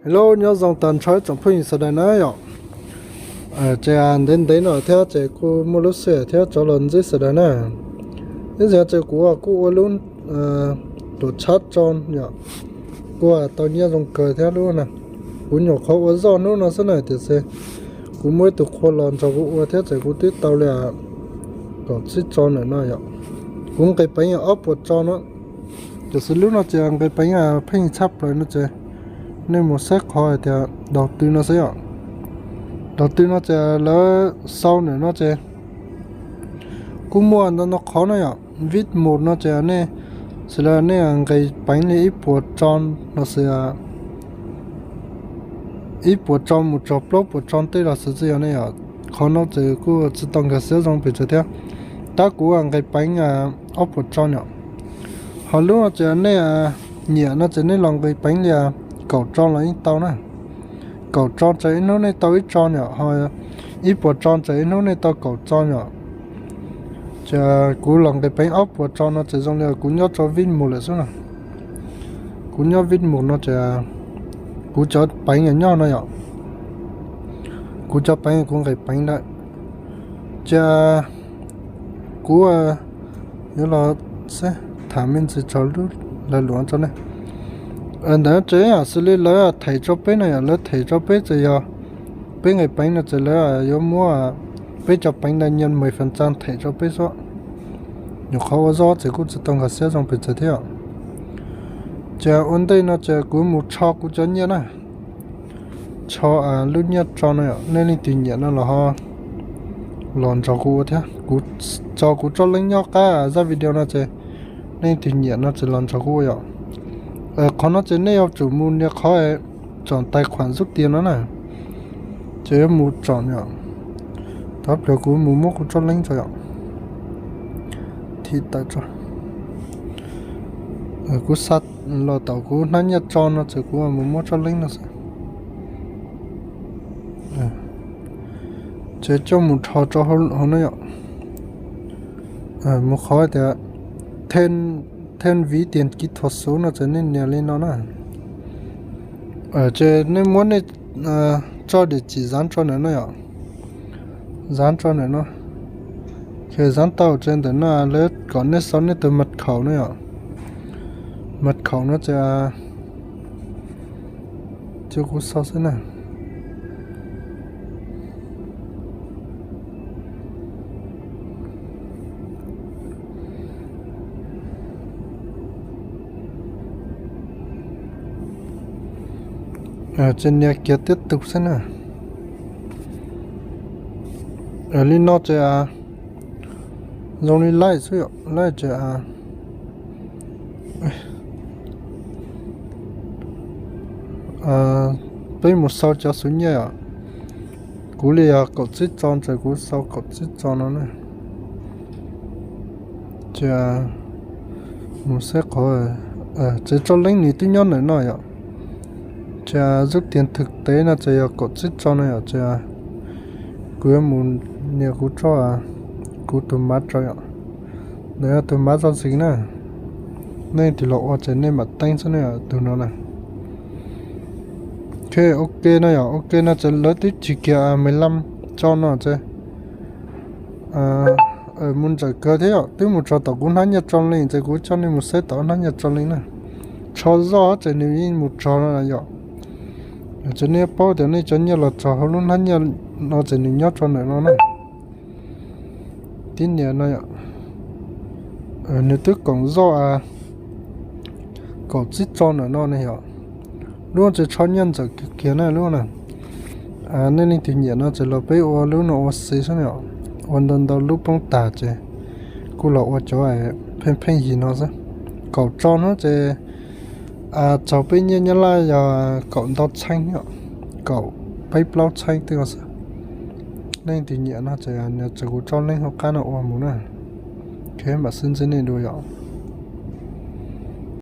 Hello, nyob zoo tag nrho tsoom phooj ywg sawv daws na yom. Ces ntev ntev no thiab ces kuj muaj lub sij hawm thiab rov los ntsib sawv daws na. Ib zaug ces kuv kuj ua lub tuam tshab tso yom, kuj tau nyiaj zoo kawg thiab lub na. Kuv nyuam qhuav ua zoj hnub no xwb na, tiam sis kuv muaj ib tug qhua los nrog kuv ua thiab ces kuv twb tau li kaum tsib tso ntawm no yom. Kuv nqis peev ob puas tso no, tiam sis lub no ces nqis peev pheej tshaj plaws no ces nej mus saib qhov hais tias daus tw no xwb yom. Daus tw no ces lawv sau ntawm no ces kuj muaj ntau ntau qhov no yom. Vij mus no ces nej, xws li nej nqis peev li ib puas tso los sis ib puas tso mus txog plaub puas tso tej los xwb xwb yom ne yom. Qhov no ces kuj tsis tau nkag siab zoo pes tsawg thiab, tab kuv nqis peev ob puas tso yom. Ho lub no ces nej nyiam no ces nej los nqis peev li kaum tso los yeej tau na. Kaum tso ces ib hnub nej tau ib tso yom, ho ib puas tso ces ib hnub nej tau kaum tso yom. Ces kuv los nqis peev ob puas tso no ces zoo li kuv nyob rau Vij mus lawm xwb na. Kuv nyob Vij mus no ces kuv cov peev nyob no yom. Kuv cov peev kuv nqis peev lawm. Ces kuv yuav los tham me ntsis txog lub lag luam tso ne. Ntawm no ces yam xws li lawv them rau peb no yom, lawv them rau peb ces yog peb nqis peev no ces lawv yuav muab peb cov peev ntawd nyiaj mười phần trăm them rau peb xwb. Nyuam qhuav ua zoj ces kuj tsis tau nkag siab zoo pes tsawg thiab. Ces ua ntej no ces kuv mus rho kuv cov nyiaj na. Rho lub nyiaj tso no yom, nej leej twg nyiam no los ho los nrog kuv ua thiab. Kuv tso kuv tsob leeb nyob qab zaj video no ces nej leej twg nyiam no ces los nrog kuv ua yom. Qhov no ces nej yuav tsum mus nias qhov tsom tais khuam zub tias no na. Ces yuav mus tsom yom. Thov pliag kuv mus muab kuv tsob leeb tso yom. Thim tawm tso. Kuv xa los tom kuv hnab nyiaj tso no ces kuv mus muab tsob leeb no xwb. Ces coj mus rho rau hauv no yom. Mus qhov tias thêm ví tiền kỹ thuật số no ces nej nias li no na. Ces nej muab nej tso địa chỉ dán tso ntawm no yom. Dán tso ntawm no. Ces dán tau ces ntawm no lawv kom nej sau nej tus mật khẩu no yom. Mật khẩu no ces cia kuv sau xwb na. Ces nias kiag tiếp tục xwb na. Li no ces zoo li laij xwb yom, laij ces peb mus sau cov xuv nyiaj os. Kuv li yog kaum tsib tso ces kuv sau kaum tsib tso no na. Ces mus saib qhov, ces tsob leeb nws twb nyob ntawm no yom. Ces zub tias thực tế no ces yog kaum tsib tso no yom, ces kuv yuav mus nias kuv tso, kuv tus mav tso yom. Ntawm yog tus mav tso xis na. Nej tig los ua ces nej mam teeb xwb na, tus no na. Ok, ok no yom, ok no ces lawv twb tsis kiag mười lăm tso no ces mus ntsawm kawg thiab yom. Twb mus txog tom kuv hnab nyiaj tso leej ces kuv coj nej mus saib tom hnab nyiaj tso leej na. Tso zoj ces nws yeej mus txog no yom. Ces nej paub tias nej cov nyiaj los txog hauv lub hnab nyiaj no ces nws nyob tso ntawm no na. Tib nias no, nws twb koom zoj kaum tsib tso ntawm no ne yom. Lub no ces tso nyiaj ntxawm kiag kiag na lub na. Nej leej twg nyiam no ces los peb ua lub no ua xis xwb yom. Ua ntau ntau lub poob tag ces kuj los ua cov pheej pheej yig no xwb. Kaum tso no ces txaus peb nyiaj Nyab Laj yog kaum ntau txheeb yom, kaum peb plaub txheeb tej no xwb. Nej leej twg nyiam no ces nias kuv tsob leeb hauv qab no ua mus na. Mam sib ntsib nej dua yom.